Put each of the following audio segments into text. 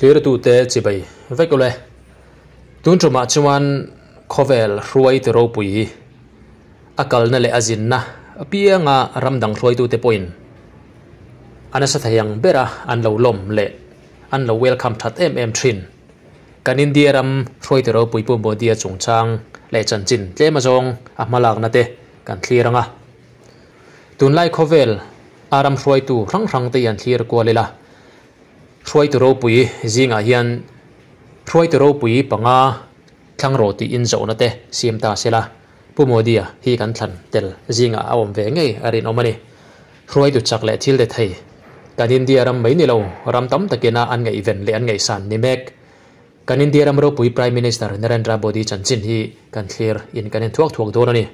Thlirtute chibai vek ule. Tun tumah chuan khawvel hruaitu ropui a kalna leh a zinna apianga ram dang hruaitute pawhin a nasa thei ang bera an lo lawm leh an lo welcome that em em thin. Kan India ram hruaitu ropui Pu Modi-a chungchang leh chanchin tlem azawng a hmalakna te kan thlir ang a. Tunlai khawvel a ram hruaitu hrang hrang te hi an thlir kual ila. Hruaitu ropui zingah hian hruaitu ropui panga thlang rawh tiin zawhna te siam ta se la, Pu Modi-a hi kan thlan tel zingah a awm ve ngei a rinawm a ni. Hruaitu chak leh thil dethei kan India ram mai ni lo, ram tam takina an ngaihven leh an ngaihsan ni mek. Kan India ram ropui Prime Minister Narendra Modi chanchin hi kan thlir in kan en thuak thuak dawn a ni.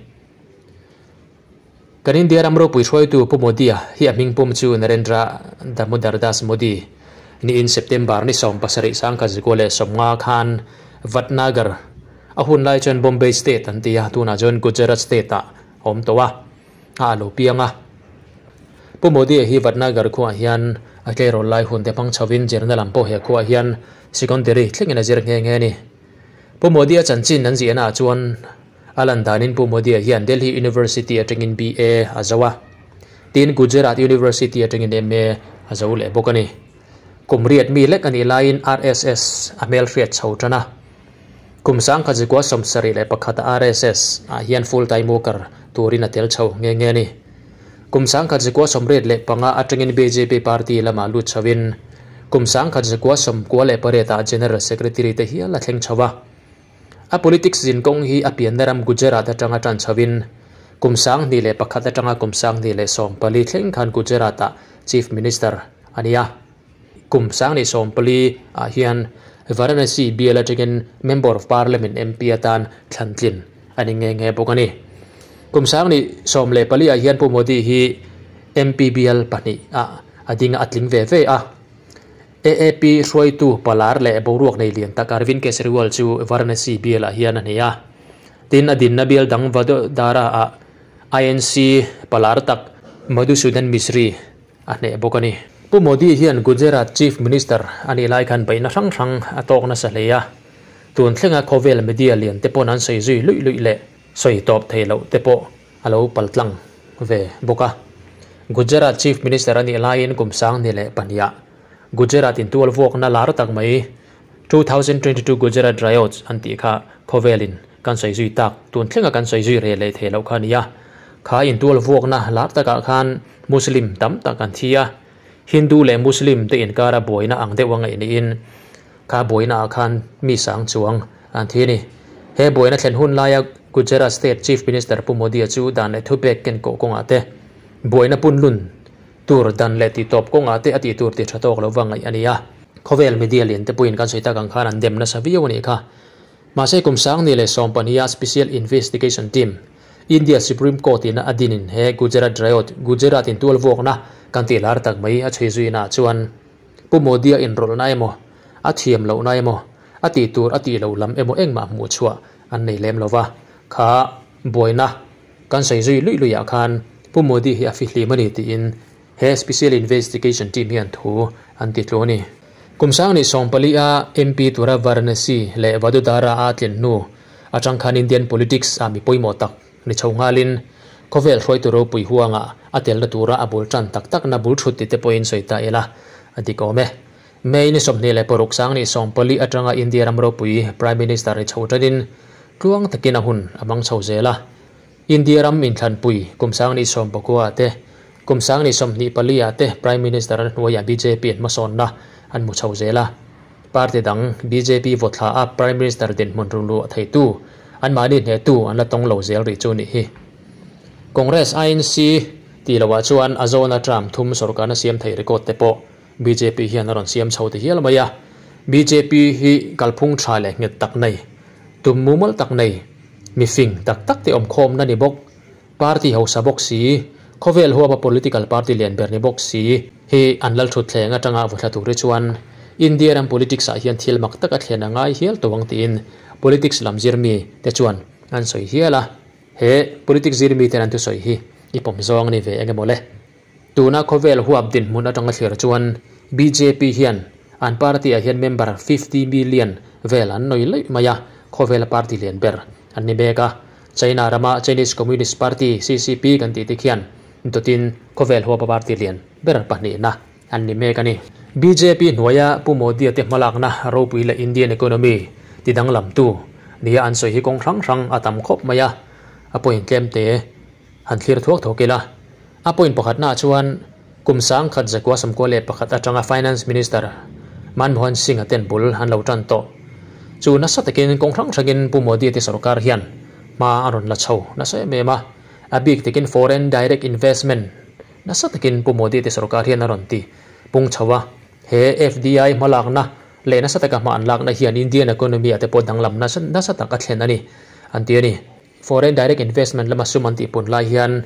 Kan India ram ropui hruaitu Pu Modi-a hi a hming pum chu Narendra Damodar Das Modi niin September ni 17 1950 khan Vadnagar, a hun lai chuan Bombay State an ti a, tunah chuan Gujarat State ah a awm tawh a, a lo piang a. Pu Modi-a hi Vadnagar khuaah hian a tleirawl lai hun te hmang chhovin zirna lam pawh he khuaah hian secondary thlengin a zir nghe nghe a ni. Pu Modi-a chanchin an ziahnaah chuan A lan danin Pu Modi-a hian Delhi University atangin BA a zo a, tin Gujarat University atangin MA a zo leh bawk a ni. Kum riat mi lek a nih laiin RSS a hmelhriat chho tan a. Kum 1971 a RSS ah hian full time worker turin a tel chho nghe nghe a ni. Kum 1985 atangin bjp party lamah lut chhoin kum 1998 ah General Secretary te hial a thleng chho a. A politics zin kawng hi a pianna ram Gujarat atanga tan chhoin kum 2001 atanga kum 2014 thleng khan Gujarat-ah Chief Minister a ni a. Kum 2014 ah hian Varanasi bial atangin Member of Parliament, MP, atan thlan tlin a ni nghe nghe bawk a ni. Kum 2014 ah hian Pu Modi hi MP bial pahnih ah a ding a, a tling ve ve a. AAP hruaitu palar leh boruak nei lian tak Arvind Kejriwal chu Varanasi bialah hian a hne a. Tin, a dinna bial dang Vadodara-ah INC palar tak Madhusudan Misri a hneh bawk a ni. Pu Modi hian Gujarat Chief Minister a nih lai khan beihna hrang hrang a tawk nasa hle a. Tun thlenga khawvel media lian te pawn an sawi zui luih luih leh sawi tawp thei loh te pawh a lo paltlang ve bawk a. Gujarat Chief Minister a nih laiin kum 2002 ah Gujarat intual vuakna lar tak mai 2022 Gujarat Riots an tih kha khawvelin kan sawi zui tak, tun thlenga kan sawi zui reh leh thei loh kha a ni a. Kha intual vuakna lar takah khan Muslim tam tak an thi a, Hindu leh Muslim te inkara buaina ang deuh a ngaih niin Kha buainaah khan mi sang chuang an thi a ni. He buaina thlen hun laia Gujarat State Chief Minister Pu Modi-a chu dan leh thupek ken kawh kawngah te, buaina punlun tur dan leh tihtawp kawngah te a tih tur ti tha tawk lo va ngaih a ni a. Khawvel media lian te puiin kan sawi tak ang khan an dem nasa viau a nih kha. Mahse kum 2012 a Special Investigation Team, India Supreme Court ina a dinin he Gujarat Riot, Gujarat intualvuakna kan tih lar tak mai a chhui zuinaah chuan, Pu Modi-a inrawlhna emaw, a thiam lohna emaw, a tih tur a tih loh lam emaw engmah hmuh chhuah an nei lem lo va. Kha buaina kan sawi zui luih luihah khan Pu Modi hi a fihlim a ni tiin he Special Investigation Team hian thu an ti tlu a ni. Kum 2014 a MP tura Varanasi leh Vadodara a tlin hnu atang khan Indian politics ah mi pawimawh tak Ni chho nghalin, khawvel hruaitu ropui huangah a telna tura a bul tan tak takna bul thut tite pawhin sawi ta ila a dik awm e. May ni 26 2014 atanga India ram ropui Prime Minister ni chho tanin tluang takin a hun a hmang chho zel a. India ram inthlanpui kum 2019 ah te, kum 2024 ah te Prime Minister a hnuaiah bjp an hmasawnna an hmu chho zel a. Party dang bjp vawthla a Prime Minister dinhmun ruluah theitu anmahni hnehtu an la tawng lo zel rih chu nih hi. Congress INC tih loah chuan a zawna term thum sorkarna siam thei record te pawh bjp hian a rawn siam chho ti hial mai a. Bjp hi kalphung tha leh nghet tak nei, tum mumal tak nei, mifing tak tak te awmkhawmna ni bawk, Party hausa bawk si, khawvel huapa political party lian ber ni bawk si hi an lal thutthleng atanga vawthla tur hi chuan India ram politics ah hian thil mak tak a thlen a ngai hial tawh ang tiin politics lam zirmi te chuan an sawi hial a. He politics zirmi ten an thusawi hi i pawm zawng a ni ve eng emaw le? Tuna khawvel huap dinhmun atanga thlir chuan bjp hian An party ah hian member 50 million vel an noi lei mai a, khawvela party lian ber an ni mek a. China rama Chinese Communist Party, CCP, kan tih te khian dawtin khawvel huapa party lian ber pahnihna an ni mek a ni. Bjp hnuaia Pu Modi-a te hmalakna ropui leh Indian economy ti danglamtu nia an sawi hi kawng hrang hrang a tam khawp mai a, a point tlem te han thlir thuak thuak ila. A point pakhatnaah chuan kum 1991 atanga Finance Minister Manmohan Singh-a ten bul an lo tan tawh. Chu nasa takin kawng hrang hrangin Pu Modi-a te sorkar hian hma a rawn la chho nasa em em a, a bik takin Foreign Direct Investment nasa takin Pu Modi-a te sorkar hian a rawn ti pung chho a. He FDI hmalakna leh nasa taka hma an lakna hian Indian economy-ah te pawh danglam nasa tak a thlen a ni an ti a ni. Foreign Direct Investment lama sum an tihpun lai hian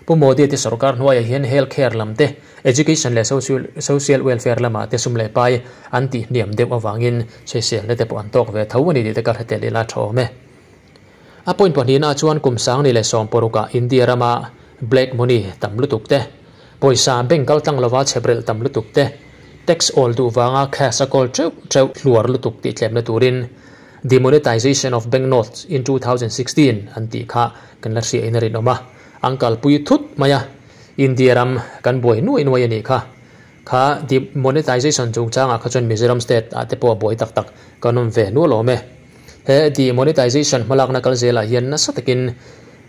Pu Modi te sorkar hnuaiah hian health care lam te, education leh social welfare lamah te sum leh pai an tihhniam deuh avangin sawiselna te pawh an tawk ve tho a ni tih te ka hre tel ila tha awm e. A point pahnihnaah chuan kum 2016ah India rama black money tam lutuk te, pawisa bank kal tlang lova chheprelh tam lutuk te, tax awl duh vanga cash a kawl teuh teuh hluar lutuk tih tlemna turin Demonetization of banknotes in 2016 an tih kha kan la hria in a rinawm a, an kalpui thut mai a, India ram kan buai nuai nuai a nih kha. Kha demonetization chungchangah kha chuan Mizoram state ah te pawh a buai tak tak kan awm ve nual awm e. He demonetization hmalakna kal zelah hian nasa takin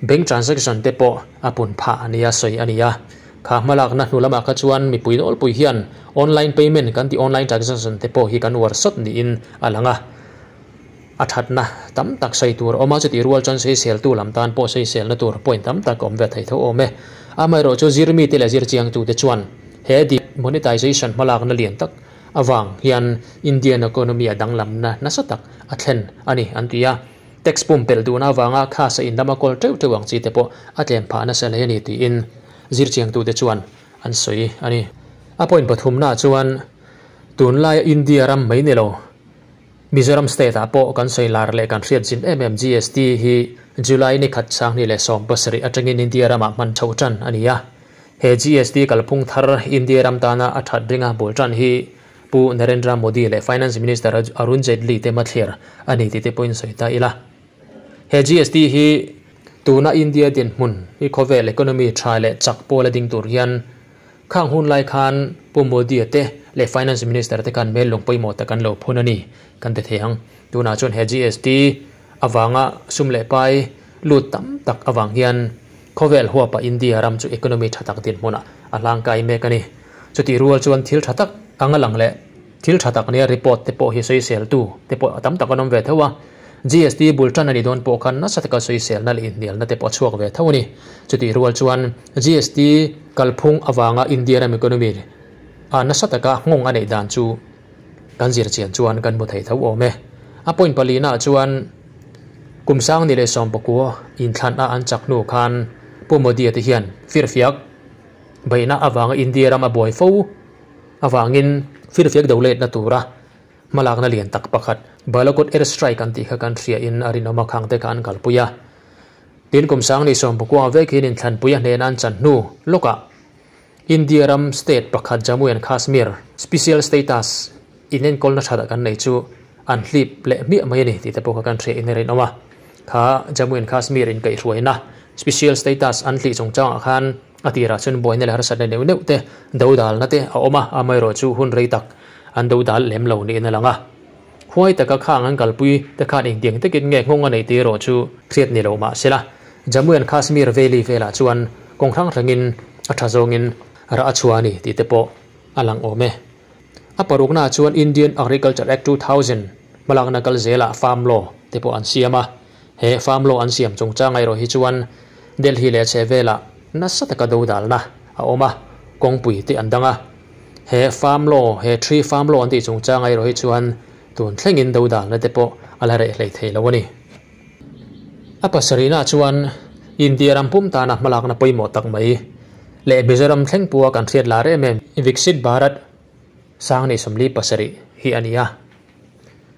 bank transaction te pawh a pun phah a nia sawi a ni a. Kha hmalakna hnu lamah kha chuan mipui nawlpui hian online payment kan tih online transaction te pawh hi kan uar sawt niin a lang a. A thatna tam tak sawi tur a awm a, chutih rual chuan sawiseltu lam tan pawh sawiselna tur point tam tak a awm ve thei tho awm e. Amaherawhchu zirmite leh zirchiangtute chuan he demonetization hmalakna lian tak avang hian Indian economy a danglamna nasa tak a thlen a ni an ti a. Tax pumpelh duhna avanga khas a inlama kawl teuh teuh ang chi te pawh a tlem phah nasa hle a ni tiin zirchiangtute chuan an sawi a ni. A point pathumnaah chuan tunlaia India ram mai ni lo, Mizoram state ah pawh kan sawi lar leh kan hriat zin em em GST hi July ni khat 2017 atangin India ramah hman chhoh tan a ni a. He GST kalphung thar India ram tana a that ringa bul tan hi Pu Narendra Modi leh Finance Minister Arun Jaitley te hmathlir a ni tih te pawhin sawi ta ila. He GST hi tuna India dinhmun hi khawvel economy tha leh chak pawl a ding tur hian Khang hun lai khan Pu Modi-a te leh Finance Minister te khan hmel lung pawimawh tak an lo phun a ni kan ti thei ang. Tunah chuan he GST avanga sum leh pai lut tam tak avang hian khawvel huapa India ram chu economy tha tak dinhmunah a hlangkai mek a ni. Chutih rual chuan thil tha tak anga lang leh thil tha tak nia report te pawh hi sawiseltu te pawh a tam tak an awm ve tho a. GST bul tan a ni dawn pawh khan nasa taka sawiselna leh inhnialna te pawh a chhuak ve tho a ni. Chutih rual chuan GST kalphung avanga India ram economy ah nasa taka nghawng a neih dan chu kan zir chian chuan kan hmu thei tho awm e. A point palina ah chuan kum 2019 inthlan a an chak hnu khan Pu Modi-a te hian firfiak beihna avanga India ram a buai fo avangin firfiak do letna tura Hmalakna lian tak pakhat, Balakot Air Strike an tih kha kan hria in a rinawm a khang te kha an kalpui a. Tin kum 2019 vek hian inthlanpui a hnena an chan hnu lawkah India ram state pakhat Jammu and Kashmir special status inenkawlna thatah kan nei chu an hlip leh hmiah mai a ni tih te pawh kha kan hria in a rinawm a. Kha Jammu and Kashmir inkaihhruaina special status an hlih chungchangah khan A tirah chuan buaina leh harsatna neuh neuh te, dodalna te a awm a, amaherawh chu hun rei tak an dodal lem lo niin a lang a. Huai taka khang an kalpui te khan engtiang takin nge nghawng a neih tih erawh chu hriat ni lo mah sela, Jammu and Kashmir Valley velah chuan kawng hrang hrangin a tha zawngin rah a chhuah a ni tih te pawh a lang awm e. A paruknaah chuan Indian Agriculture Act 2000 hmalakna kal zelah Farm Law te pawh an siam a. He farm law an siam chungchang erawh hi chuan Delhi leh a chhehvelah nasa taka dodalna a awm a, kawngpui te an dang a. He farm law, he tree farm law an tih chungchang erawh hi chuan tun thlengin dodalna te pawh a la reh hlei thei lo a ni. A pasarihna chuan India ram pum tana hmalakna pawimawh tak mai leh Mizoram thlengpua kan hriat lar em em Viksit Bharat 2047 hi a ni a.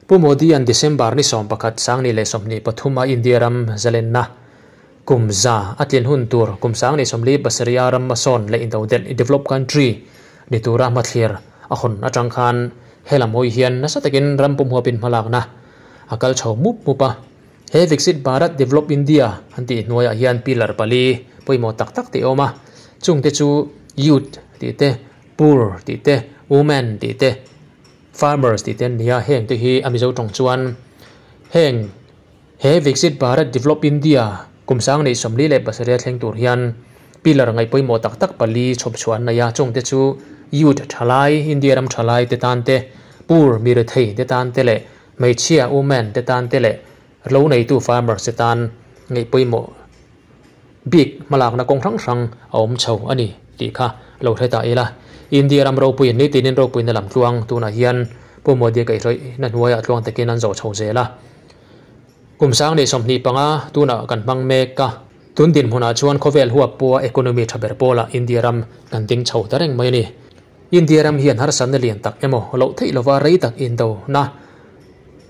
Pu Modi-a'n December ni 11 2023 a India ram zalenna kum za a tlin hun tur kum 2047 a ram hmasawn leh intodelh, developed country, ni tura hmathlir a hawn atang khan Helam hawi hian nasa takin ram pum huapin hmalakna a kal chho mup mup a. He Viksit Bharat Develop India an tih hnuaiah hian pillar pali pawimawh tak tak te awm a, chungte chu Youth tih te, Poor tih te, Women tih te, Farmers tih te an ni a, heng te hi a Mizo tawng chuan heng he Viksit Bharat Develop India kum sang neih 47 a thleng tur hian pillar ngaih pawimawh tak tak pali chhawp chhuah an nei a, chungte chu Youth thalai, India ram thalai te tan te, Poor mi rethei te tan te leh hmeichhia, Women te tan te leh lo neitu farmers te tan ngaih pawimawh bik hmalakna kawng hrang hrang a awm chho a ni tih kha lo hre ta ila. India ram ropuiin nitinin ropuina lam tluang tunah hian Pu Modi kaihhrawihna hnuaiah tluang takin an zawh chho zel a. Kum 2025 tunah kan hmang mek a, tun dinhmunah chuan khawvel huap pawha economy tha ber pawlah India ram kan ding chho ta reng mai a ni. India ram hian harsatna lian tak emaw loh theih lova rei tak indona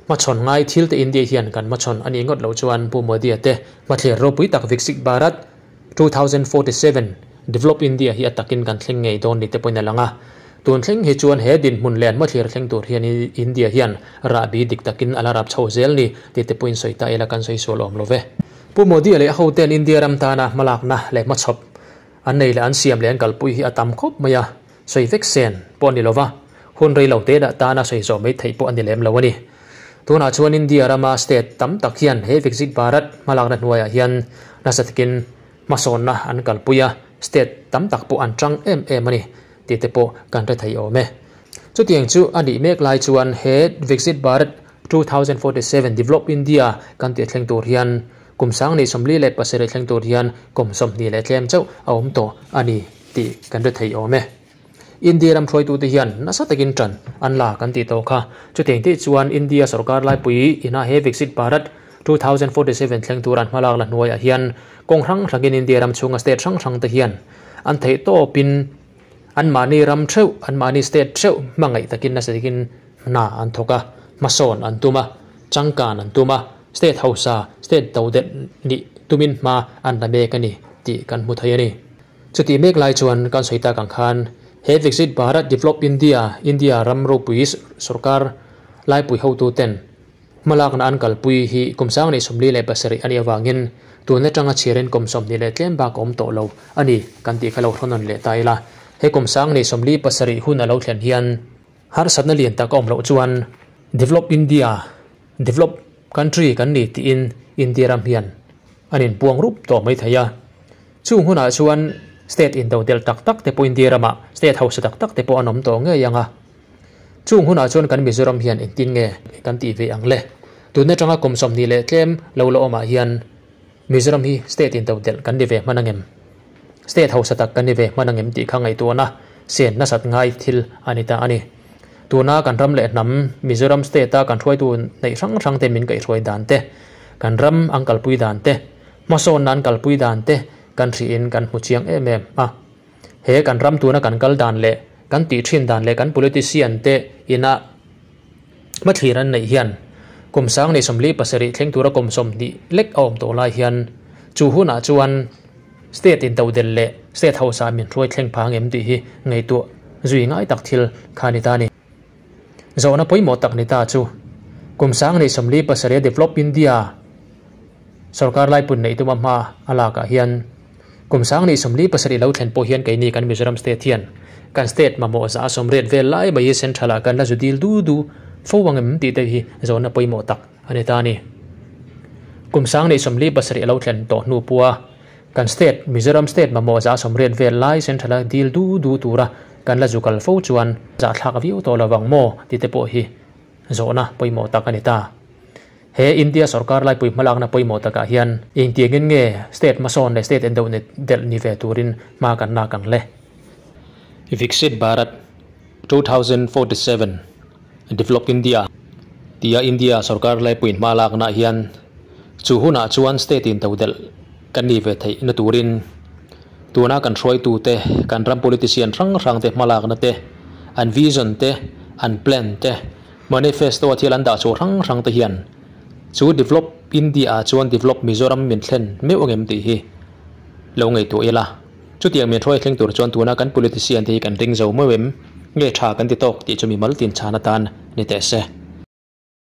hmachhawn ngai thil te India hian kan hmachhawn a nih ngawt loh chuan Pu Modi-a te hmathlir ropui tak Viksit Bharat 2047 Develop India hi a takin kan thleng ngei dawn ni te pawhin a lang a. Tun thleng hi chuan he dinhmun leh an hmathlir thleng tur hian India hian rahbi dik takin a la rap chho zel ni tih te pawhin sawi ta ila kan sawi sual awm lo ve. Pu Modi-a leh a hoten India ram tana hmalakna leh hmachhawp An nei leh an siam leh an kalpui hi a tam khawp mai a, sawi vek sen pawh a ni lova, hun rei lo te dah tana sawi zawh mai theih pawh a ni lem lo a ni. Tunah chuan India rama state tam tak hian he Viksit Bharat hmalakna hnuaiah hian nasa takin hmasawnna an kalpui a, state tam tak pawh an tang em em a ni tih te pawh kan hre thei awm e. Chutiang chu a nih mek lai chuan he Viksit Bharat 2047 Develop India kan tih thleng tur hian Kum 2027 thleng tur hian kum 20 leh tlem chauh a awm tawh a ni tih kan hre thei awm e. India ram hruaitute hian nasa takin ṭan an la kan tih tawh kha. Chutiang tih chuan India sorkar laipui ina he Viksit Bharat 2047 thleng tur an hmalak la hnuaiah hian kawng hrang hrangin India ram chhunga state hrang hrangte hian an theih tawpin anmahni ram theuh, anmahni state theuh hmangaih takin nasa takin hna an thawk a, hmasawn an tum a, changkan an tum a, state hausa, state todelh nih tumin hma an la mek a ni tih kan hmu thei a ni. Chutih mek lai chuan kan sawi tak ang khan he Viksit Bharat Develop India, India ram ropui sorkar laipui hotuten hmalakna an kalpui hi kum 2027 a nih avangin tun atanga chhiarin kum 20 leh tlem bak a awm tawh lo a ni kan tih kha lo hrawn nawn leh ta ila. He kum 2027 hun a lo thlen hian Harsatna lian tak a awm loh chuan Develop India, Develop Country kan ni tiin India ram hian an inpuang rup tawh mai thei a. Chung hunah chuan state intodelh tak tak te pawh India ramah state hausa tak tak te pawh an awm tawh ngei ang a. Chung hunah chuan kan Mizoram hian engtin nge kan tih ve ang le? Tun atanga kum 20 leh tlem lo la awmah hian Mizoram hi state intodelh kan ni ve hman angem? State hausa tak kan ni ve hman angem tih kha ngaihtuahna sen nasat ngai thil a ni ta a ni. Tuna kan ram leh hnam Mizoram state-a kan hruaitu neih hrang hrang te min kaihhruai dan te, kan ram an kalpui dan te, hmasawnna an kalpui dan te kan hrihin kan hmu chiang em em a. He kan ram tuna kan kal dan leh kan tih thin dan leh kan politician te ina hmathlir an neih hian kum 2027 thleng tura kum 20 lek a awm tawh lai hian chu hunah chuan State intodelh leh State hausa min hruai thleng phang em tih hi ngaihtuah zui ngai tak thil kha a ni ta a ni. Zawhna pawimawh tak ni ta chu kum 2047 Develop India sorkar laipun neih tuma hma a lakah hian kum 2027 lo thlen pawh hian keini kan Mizoram State hian kan State mamawh zah a sawmriat vel lai mai hi Central ah kan la zu dil du du fo ang em tih te hi zawhna pawimawh tak a ni ta a ni. Kum 2027 lo thlen tawh hnu pawha kan state, Mizoram state mamawh 180 vel lai central-a dil du du tura kan la zu kal fo chuan zahthlak viau tawh lo vang maw tih te pawh hi zawhna pawimawh tak a ni ta. He India sorkar laipui hmalakna pawimawh takah hian engtiangin nge state hmasawn leh state endeuh delh ni ve turin hma kan lak ang le? Viksit Bharat 2047 Develop India tia India sorkar laipuiin hma lakna hian chu hunah chuan state in todelh kan ni ve theih na turin tuna kan hruaitute kan ram politician hrang hrang te hma lakna te an vision te an plan te manifesto a thil an dah chhuah hrang hrang te hian chu Develop India ah chuan Develop Mizoram min thlen meuh angem tih hi lo ngaihtuah ila. Chutiang min hruai thleng tur chuan tuna kan politician te hi kan ring zo meuh em? Nge tha kan ti tawk tih chu mimal tin chhan atan ni teh se.